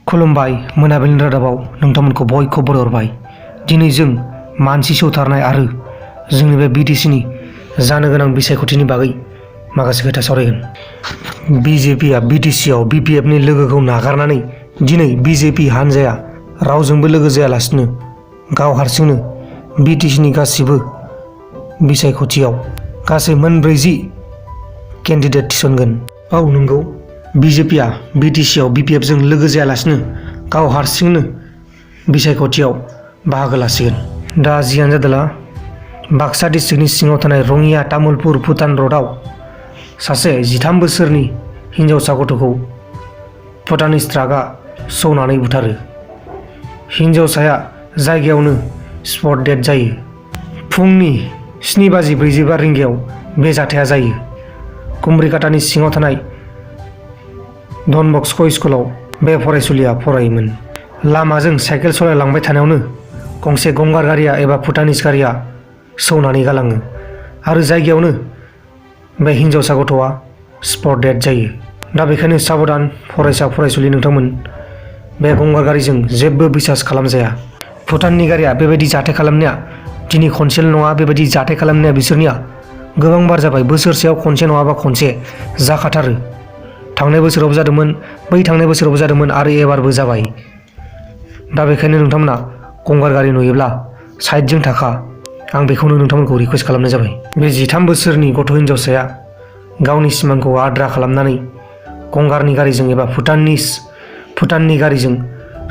खुलुमबाय मोनाबिलिनि रादाबाव नोंथांमोनखौ बयखौबो बरायहरबाय। दिनै जों मानसि सौथारनाय आरो जोंनि बे बिटिसिनि जानो गोनां बिसायख'थिनि बागै माखासे खोथा सावरायगोन। बिजेपिआ बिटिसिआव बिपिएफनि लोगोखौ नागारनानै दिनै बिजेपि हानजाया रावजोंबो लोगो जायालासिनो गाव हारसिंनो बिटिसिनि गासिबो बिसायख'थियाव गासै 40 केन्डिडेट थिसनगोन। औ नंगौ, बिजेपिआ बिटिसिआव बिपिएफजों लोगो जायालासिनो गाव हारसिंनो बिसायख'थियाव बाहागो लासिगोन। दा जियानो जादोला बाक्सा डिस्ट्रिक्टनि सिङाव थानाय रङिया तामुलपुर भुटान र'डआव सासे 13 बोसोरनि हिन्जावसा गथ'खौ भुटानिस ट्राकआ सौनानै बुथारो। हिन्जावसाया जायगायावनो स्पट डेथ जायो। फुंनि 7:45 रिंगायाव बे जाथाया जायो। कुम्ब्रिकाटानि सिङाव थानाय डन बस्क' स्कुलाव बे फरायसुलिया फरायोमोन। लामाजों साइकेल सालायलांबाय थानायावनो गंसे गंगार गारिया एबा भुटानिस गारिया सौनानै गालाङो आरो जायगायावनो बे हिन्जावसा गथ'आ स्पट डेथ जायो। दा बेखायनो साबधान फरायसा फरायसुलि नोंथांमोन, बे गंगार गारिजों जेबो बिसास खालामजाया। भुटाननि गारिया बेबायदि जाथाय खालामनाया दिनै खनसेल' नङा, बेबायदि जाथाय खालामनाया बिसोरनिया गोबां बार जाबाय। बोसोरसेयाव खनसे नङाबा खनसे जाखाथारो। थांनाय बोसोरावबो जादोंमोन, बै थांनाय बोसोरावबो जादोंमोन आरो एबारबो जाबाय। दा बेखायनो नोंथांमोना गंगार गारि नुयोब्ला साइडजों थाखा, आं बेखौनो नोंथांमोनखौ रिकुवेस्ट खालामनाय जाबाय। बे 13 बोसोरनि गथ' हिन्जावसाया गावनि सिमांखौ आद्रा खालामनानै गंगारनि गारिजों एबा भुटाननि गारिजों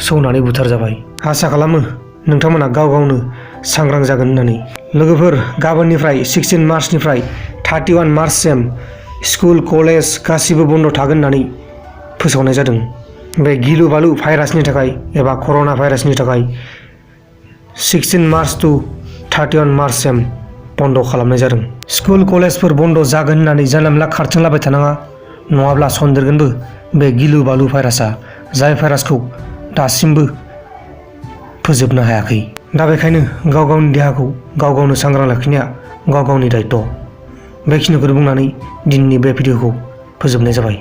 सौनानै बुथारजाबाय। आसा खालामो नोंथांमोना गाव गावनो सांग्रां जागोन होननानै। लोगोफोर, गाबोननिफ्राय 16 मार्चनिफ्राय 31 मार्चसिम स्कुल कलेज गासिबो बन्द' थागोन होननानै फोसावनाय जादों। बे गिलु बालु भाइरासनि थाखाय एबा कर'ना भाइरासनि थाखाय 16 मार्च टु 31 मार्चसिम बन्द' खालामनाय जादों। स्कुल कलेजफोर बन्द' जागोन होननानै जानला मोनला खारथिंलाबाय थानाङा, नङाब्ला सन्देरगोनबो बे गिलु बालु भाइरासआ, जाय भाइरासखौ दासिमबो फोजोबनो हायाखै। दा बेखायनो गाव गावनि देहाखौ गाव गावनो सांग्रां लाखिनाया गाव गावनि दायित्व'। बेखिनिखौनो बुंनानै दिनैनि बे भिडिअखौ फोजोबनाय जाबाय।